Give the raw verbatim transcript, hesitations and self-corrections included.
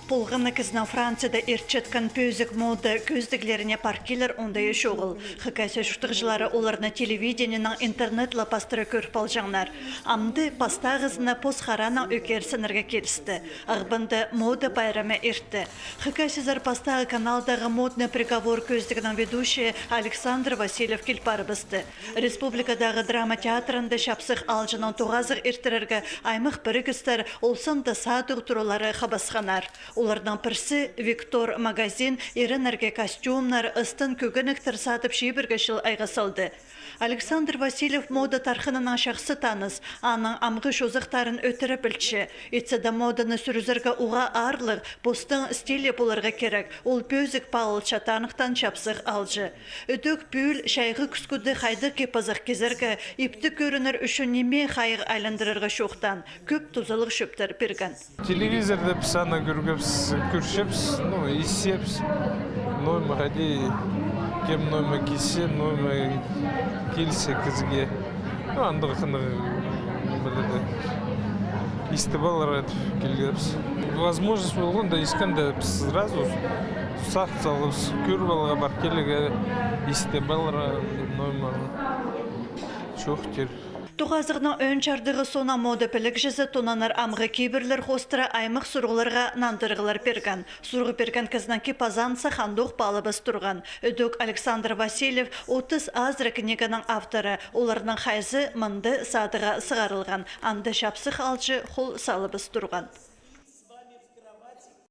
Полған на кізінің Францияда иртчеткен пӧзік мода кӧзідіглеріне пар килер оңдайы чоғыл. Хакасия чуртағҷылары оларны телевидениенің, интернет ла пастыра кӧріп алҷаңнар. Амды пастағызына пос харанаң ӧкерсінерге килісті. Ағбанда мода пайрамы иртті. Хакасиязар пастағы каналдағы «Модный приговор» кӧзідігнің ведущийі Александр Васильев кил парыбысты. Республикадағы драма театрында чапсых аалҷының тоғазығ иртірерге аймах пірігістер, ол санда садығ туралары хабасханнар. Оларның пірсі «Виктор» магазин иреннерге костюмнар, ыстын кӧгенектер садып чибіргечіл айғас алды. Александр Васильев мода тархыныннаң чахсы таныс, аның амғы чозахтарын ӧтіре пілче. Итсе дее моданы сӱрізерге уғаа аарлығ, постың стилі поларға кирек, ол пӧзік палылча таныхтаан чапсых аалҷы. Ідӧк пӱӱл чайғы кӱскӱде хайдағ кип-азах кизерге, ипті кӧрінер ӱчӱн ниме хайығ айландырарға чоохтаан, кӧп тузалығ чӧптер пирген. Телевизорда піс аны кӧргебіс, кӧрчебіс, ну, исчебіс. Ноо ма хайди, кем ноо ма кисче, ноо ма килче кізее. Ну, андағ хынығ, ниме дее, истіп аларға тіп килгебіс. Возможность полғанда, искенде піс сразу сағыс салғабыс, кӧріп аларға, пар килерге, истіп аларға, ноо ма чоохтир. Тоғазығның ӧӧн чардығы соонаң мода пілігҷізі тонанар амғы кибірлер хоостыра аймах сурығларға нандырығлар пирген. Сурығ пирген кізінің кип-азаанзар андох паалабас турған. Ідӧк Александр Васильев отыс азыра книганың авторы, оларның хайзы мында садыға сығарылған, анда чапсых аалҷы хол салыбас турған.